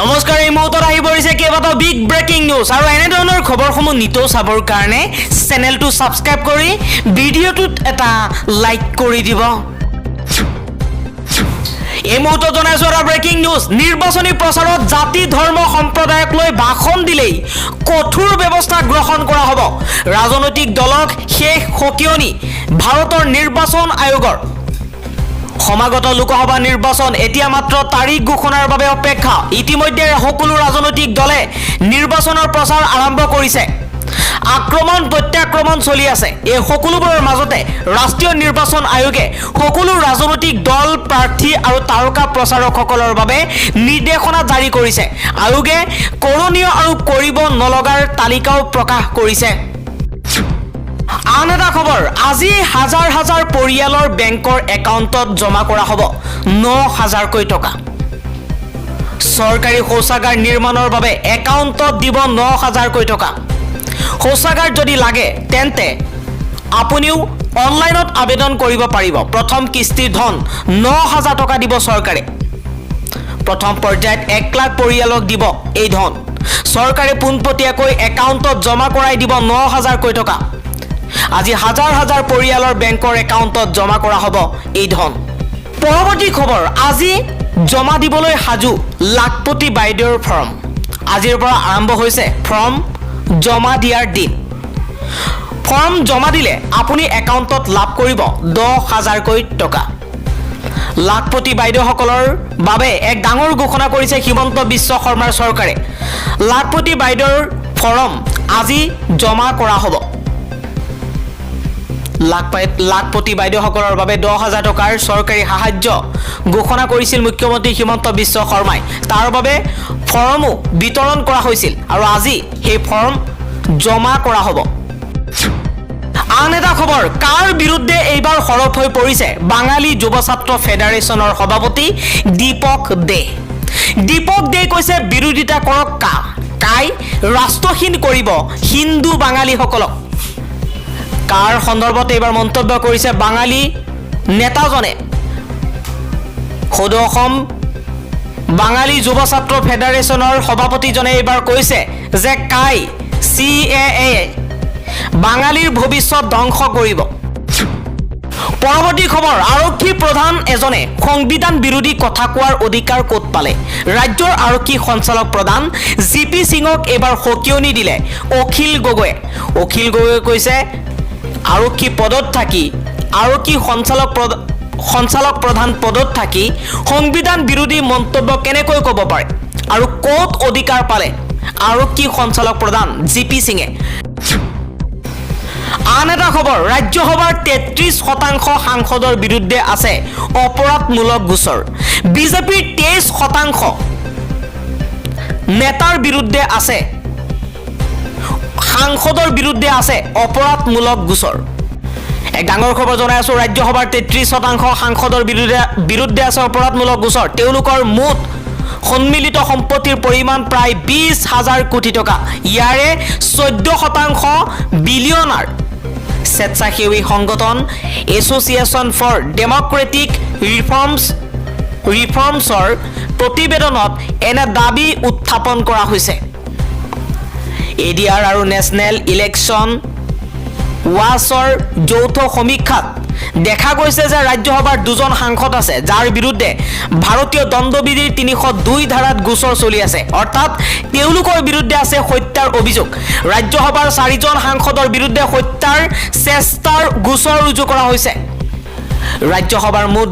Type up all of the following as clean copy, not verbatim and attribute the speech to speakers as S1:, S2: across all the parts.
S1: নমস্কাৰ, এই মুহূৰ্তত আহি পৰিছে কেইবাটাও বিগ ব্ৰেকিং নিউজ আৰু এনেধৰণৰ খবৰসমূহ নিতৌ চাবৰ কাৰণে চেনেলটো ছাবস্ক্ৰাইব কৰি ভিডিঅ'টোত এটা লাইক কৰি দিব। এই মুহূৰ্তত জনাইছো এটা ব্ৰেকিং নিউজ। নিৰ্বাচনী প্ৰচাৰত জাতি, ধৰ্ম, সম্প্ৰদায়ক লৈ ভাষণ দিলেই কঠোৰ ব্যৱস্থা গ্ৰহণ কৰা হ'ব। ৰাজনৈতিক দলক শেষ সকিয়নি ভাৰতৰ নিৰ্বাচন আয়োগৰ। সমাগত লোকসভা নিৰ্বাচন এতিয়া মাত্ৰ তাৰিখ ঘোষণাৰ বাবে অপেক্ষা। ইতিমধ্যে সকলো ৰাজনৈতিক দলে নিৰ্বাচনৰ প্ৰচাৰ আৰম্ভ কৰিছে। আক্ৰমণ প্ৰত্যাক্ৰমণ চলি আছে। এই সকলোবোৰৰ মাজতে ৰাষ্ট্ৰীয় নিৰ্বাচন আয়োগে সকলো ৰাজনৈতিক দল, প্ৰাৰ্থী আৰু তাৰকা প্ৰচাৰকসকলৰ বাবে নিৰ্দেশনা জাৰি কৰিছে। আয়োগে কৰণীয় আৰু কৰিব নলগাৰ তালিকাও প্ৰকাশ কৰিছে। আন এটা খবৰ, আজি হাজাৰ হাজাৰ পৰিয়ালৰ বেংকৰ একাউণ্টত জমা কৰা হ'ব 9,000কৈ টকা। চৰকাৰী শৌচাগাৰ নিৰ্মাণৰ বাবে একাউণ্টত দিব 9,000কৈ টকা। শৌচাগাৰ যদি লাগে, তেন্তে আপুনিও অনলাইনত আবেদন কৰিব পাৰিব। প্ৰথম কিস্তিৰ ধন 9,000 টকা দিব চৰকাৰে। প্ৰথম পৰ্যায়ত 1 লাখ পৰিয়ালক দিব এই ধন। চৰকাৰে পোনপটীয়াকৈ একাউণ্টত জমা কৰাই দিব 9,000কৈ টকা। আজি হাজাৰ হাজাৰ পৰিয়ালৰ বেংকৰ একাউণ্টত জমা কৰা হ'ব এই ধন। পৰৱৰ্তী খবৰ, আজি জমা দিবলৈ সাজু লাখপতি বাইদেউৰ ফৰ্ম। আজিৰ পৰা আৰম্ভ হৈছে ফৰ্ম জমা দিয়াৰ দিন। ফৰ্ম জমা দিলে আপুনি একাউণ্টত লাভ কৰিব 10,000কৈ টকা। লাখপতি বাইদেউসকলৰ বাবে এক ডাঙৰ ঘোষণা কৰিছে হিমন্ত বিশ্ব শৰ্মাৰ চৰকাৰে। লাখপতি বাইদেউৰ ফৰ্ম আজি জমা কৰা হ'ব। লাখপতি বাইদেউসকলৰ বাবে 10,000 টকাৰ চৰকাৰী সাহায্য ঘোষণা কৰিছিল মুখ্যমন্ত্ৰী হিমন্ত বিশ্ব শৰ্মাই। তাৰ বাবে ফৰ্মো বিতৰণ কৰা হৈছিল আৰু আজি সেই ফৰ্ম জমা কৰা হ'ব। আন এটা খবৰ, কাৰ বিৰুদ্ধে এইবাৰ সৰব হৈ পৰিছে বাঙালী যুৱ ছাত্ৰ ফেডাৰেশ্যনৰ সভাপতি দীপক দে। দীপক দে কৈছে, বিৰোধিতা কৰক কা। কাই ৰাষ্ট্ৰহীন কৰিব হিন্দু বাঙালীসকলক। কাৰ সন্দৰ্ভত এইবাৰ মন্তব্য কৰিছে বাঙালী নেতাজনে। সদৌ অসম বাঙালী যুৱ ছাত্ৰ ফেডাৰেশ্যনৰ সভাপতিজনে এইবাৰ কৈছে যে কাই, CAA বাঙালীৰ ভৱিষ্যত ধ্বংস কৰিব। পৰৱৰ্তী খবৰ, আৰক্ষী প্ৰধান এজনে সংবিধান বিৰোধী কথা কোৱাৰ অধিকাৰ ক'ত পালে? ৰাজ্যৰ আৰক্ষী সঞ্চালক প্ৰধান জি পি সিঙক এইবাৰ সকিয়নি দিলে অখিল গগৈয়ে। অখিল গগৈয়ে কৈছে, আৰক্ষী পদত থাকি, আৰক্ষী সঞ্চালক প্ৰধান পদত থাকি সংবিধান বিৰোধী মন্তব্য কেনেকৈ ক'ব পাৰে আৰু ক'ত অধিকাৰ পালে আৰক্ষী সঞ্চালক প্ৰধান জি পি সিঙে? আন এটা খবৰ, ৰাজ্যসভাৰ 33% সাংসদৰ বিৰুদ্ধে আছে অপৰাধমূলক গোচৰ। বিজেপিৰ 23% নেতাৰ বিৰুদ্ধে আছে, সাংসদৰ বিৰুদ্ধে আছে অপৰাধমূলক গোচৰ। এক ডাঙৰ খবৰ জনাই আছো, ৰাজ্যসভাৰ 33% সাংসদৰ বিৰুদ্ধে আছে অপৰাধমূলক গোচৰ। তেওঁলোকৰ মুঠ সন্মিলিত সম্পত্তিৰ পৰিমাণ প্ৰায় 20 হাজাৰ কোটি টকা। ইয়াৰে 14% বিলিয়নাৰ। স্বেচ্ছাসেৱী সংগঠন এছ'চিয়েশ্যন ফৰ ডেমক্ৰেটিক ৰিফৰ্মছৰ প্ৰতিবেদনত এনে দাবী উত্থাপন কৰা হৈছে। এডিআৰ আৰু নেশ্যনেল ইলেকশ্যন ৱাচৰ যৌথ সমীক্ষাত দেখা গৈছে যে ৰাজ্যসভাৰ দুজন সাংসদ আছে, যাৰ বিৰুদ্ধে ভাৰতীয় দণ্ডবিধিৰ 302 ধাৰাত গোচৰ চলি আছে। অৰ্থাৎ তেওঁলোকৰ বিৰুদ্ধে আছে হত্যাৰ অভিযোগ। ৰাজ্যসভাৰ চাৰিজন সাংসদৰ বিৰুদ্ধে হত্যাৰ চেষ্টাৰ গোচৰ ৰুজু কৰা হৈছে। ৰাজ্যসভাৰ মুঠ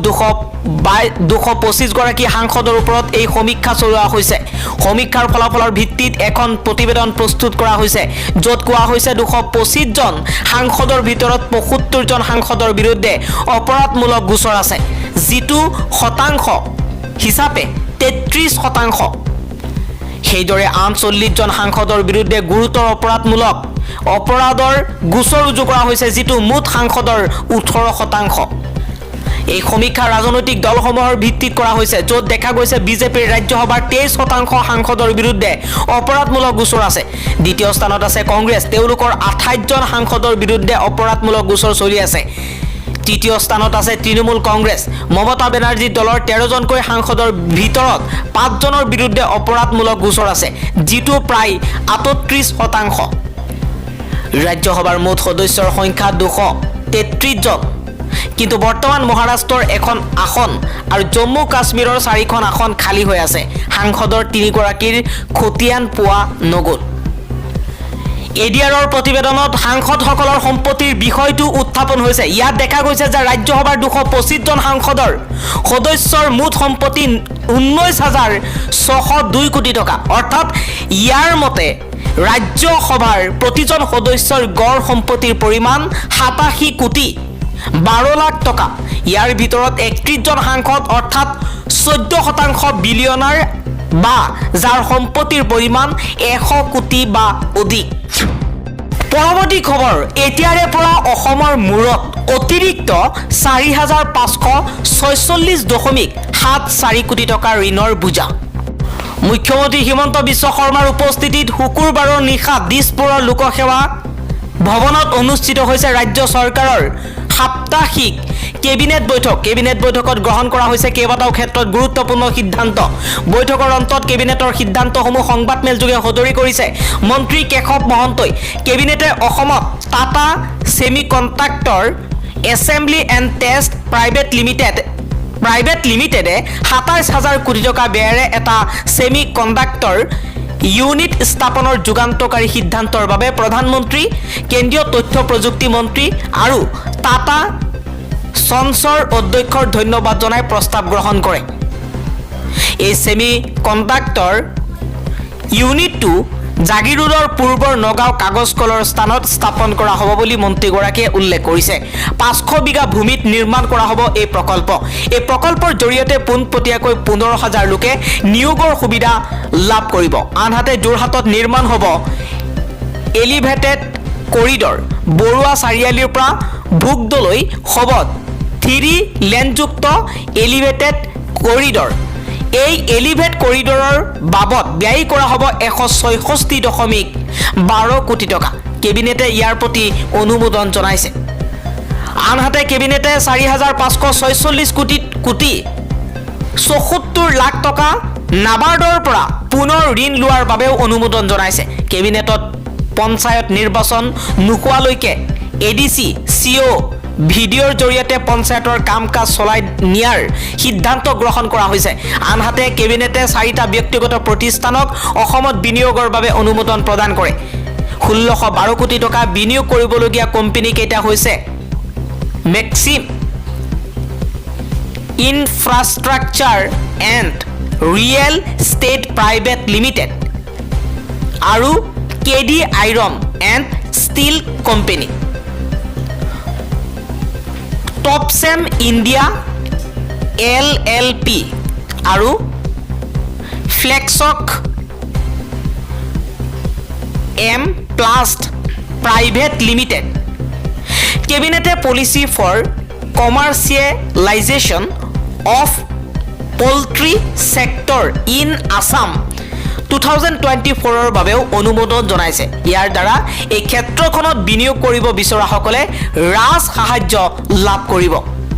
S1: 225গৰাকী সাংসদৰ ওপৰত এই সমীক্ষা চলোৱা হৈছে। সমীক্ষাৰ ফলাফলৰ ভিত্তিত এখন প্ৰতিবেদন প্ৰস্তুত কৰা হৈছে, য'ত কোৱা হৈছে, 225জন সাংসদৰ ভিতৰত 75জন সাংসদৰ বিৰুদ্ধে অপৰাধমূলক গোচৰ আছে, যিটো শতাংশ হিচাপে 33%। সেইদৰে আন 40জন সাংসদৰ বিৰুদ্ধে গুৰুতৰ অপৰাধমূলক অপৰাধৰ গোচৰ ৰুজু কৰা হৈছে, যিটো মুঠ সাংসদৰ 18%। এই সমীক্ষা ৰাজনৈতিক দলসমূহৰ ভিত্তিত কৰা হৈছে, য'ত দেখা গৈছে বিজেপিৰ ৰাজ্যসভাৰ 23% সাংসদৰ বিৰুদ্ধে অপৰাধমূলক গোচৰ আছে। দ্বিতীয় স্থানত আছে কংগ্ৰেছ, তেওঁলোকৰ 28জন সাংসদৰ বিৰুদ্ধে অপৰাধমূলক গোচৰ চলি আছে। তৃতীয় স্থানত আছে তৃণমূল কংগ্ৰেছ। মমতা বেনাৰ্জীৰ দলৰ 13জনকৈ সাংসদৰ ভিতৰত পাঁচজনৰ বিৰুদ্ধে অপৰাধমূলক গোচৰ আছে, যিটো প্ৰায় 38%। ৰাজ্যসভাৰ মুঠ সদস্যৰ সংখ্যা 233জন। কিন্তু বৰ্তমান মহাৰাষ্ট্ৰৰ এখন আসন আৰু জম্মু কাশ্মীৰৰ চাৰিখন আসন খালী হৈ আছে। সাংসদৰ তিনিগৰাকীৰ খতিয়ান পোৱা নগ'ল। এডিআৰৰ প্ৰতিবেদনত সাংসদসকলৰ সম্পত্তিৰ বিষয়টো উত্থাপন হৈছে। ইয়াত দেখা গৈছে যে ৰাজ্যসভাৰ 225জন সাংসদৰ সদস্যৰ মুঠ সম্পত্তি 19,602 কোটি টকা। অৰ্থাৎ ইয়াৰ মতে ৰাজ্যসভাৰ প্ৰতিজন সদস্যৰ গড় সম্পত্তিৰ পৰিমাণ 87 কোটি 12 লাখ টকা। ইয়াৰ ভিতৰত 31জন সাংসদ, অৰ্থাৎ 14% বিলিয়নাৰ বা যাৰ সম্পত্তিৰ পৰিমাণ 100 কোটি বা অধিক। পৰৱৰ্তী খবৰ, এতিয়াৰে পৰা অসমৰ মূৰত অতিৰিক্ত 4546.74 কোটি টকাৰ ঋণৰ বোজা। মুখ্যমন্ত্ৰী হিমন্ত বিশ্ব শৰ্মাৰ উপস্থিতিত শুকুৰবাৰৰ নিশা দিছপুৰৰ লোকসেৱা ভৱনত অনুষ্ঠিত হৈছে ৰাজ্য চৰকাৰৰ সাপ্তাহিক কেবিনেট বৈঠক। কেবিনেট বৈঠকত গ্ৰহণ কৰা হৈছে কেইবাটাও ক্ষেত্ৰত গুৰুত্বপূৰ্ণ সিদ্ধান্ত। বৈঠকৰ অন্তত কেবিনেটৰ সিদ্ধান্তসমূহ সংবাদমেলযোগে সদৰি কৰিছে মন্ত্ৰী কেশৱ মহন্তই। কেবিনেটে অসমত Tata semi conductor assembly and test private লিমিটেডে 27 হাজাৰ কোটি টকা ব্যয়েৰে এটা ছেমি কণ্ডাক্টৰ ইউনিট স্থাপনৰ যুগান্তকাৰী সিদ্ধান্তৰ বাবে প্ৰধানমন্ত্ৰী, কেন্দ্ৰীয় তথ্য প্ৰযুক্তি মন্ত্ৰী আৰু টাটা চন্সৰ অধ্যক্ষৰ ধন্যবাদ জনাই প্ৰস্তাৱ গ্ৰহণ কৰে। এই ছেমি কণ্ডাক্টৰ ইউনিটটো জাগিৰোডৰ পূৰ্বৰ নগাঁও কাগজ কলৰ স্থানত স্থাপন কৰা হ'ব বুলি মন্ত্ৰীগৰাকীয়ে উল্লেখ কৰিছে। 500 বিঘা ভূমিত নিৰ্মাণ কৰা হ'ব এই প্ৰকল্প। এই প্ৰকল্পৰ জৰিয়তে পোনপটীয়াকৈ 15 হাজাৰ লোকে নিয়োগৰ সুবিধা লাভ কৰিব। আনহাতে যোৰহাটত নিৰ্মাণ হ'ব এলিভেটেড কৰিডৰ। বৰুৱা চাৰিআলিৰ পৰা ভোগদলৈ হ'ব থ্ৰী লেনযুক্ত এলিভেটেড কৰিডৰ। এই এলিভেট কৰিডৰৰ বাবদ ব্যয় কৰা হ'ব 166.12 কোটি টকা। কেবিনেটে ইয়াৰ প্ৰতি অনুমোদন জনাইছে। আনহাতে কেবিনেটে 4546 কোটি 74 লাখ টকা নাবাৰ্ডৰ পৰা পুনৰ ঋণ লোৱাৰ বাবেও অনুমোদন জনাইছে। কেবিনেটত পঞ্চায়ত নিৰ্বাচন নোহোৱালৈকে এডিচি, চিঅ', ভিডিঅ'ৰ জৰিয়তে পঞ্চায়তৰ কাম কাজ চলাই নিয়াৰ সিদ্ধান্ত গ্ৰহণ কৰা হৈছে। আনহাতে কেবিনেটে চাৰিটা ব্যক্তিগত প্ৰতিষ্ঠানক অসমত বিনিয়োগৰ বাবে অনুমোদন প্ৰদান কৰে। 1612 কোটি টকা বিনিয়োগ কৰিবলগীয়া কোম্পানীকেইটা হৈছে Maxim infrastructure and real state private limited আৰু K D iron and steel company, Topcem India LLP আৰু ফ্লেক্সক এম প্লাষ্ট প্ৰাইভেট লিমিটেড। কেবিনেটে policy for commercialization of poultry sector in Assam 2024ৰ বাবেও অনুমোদন জনাইছে। ইয়াৰ দ্বাৰা এই ক্ষেত্ৰখনত বিনিয়োগ কৰিব বিচৰাসকলে ৰাজ সাহায্য লাভ কৰিব।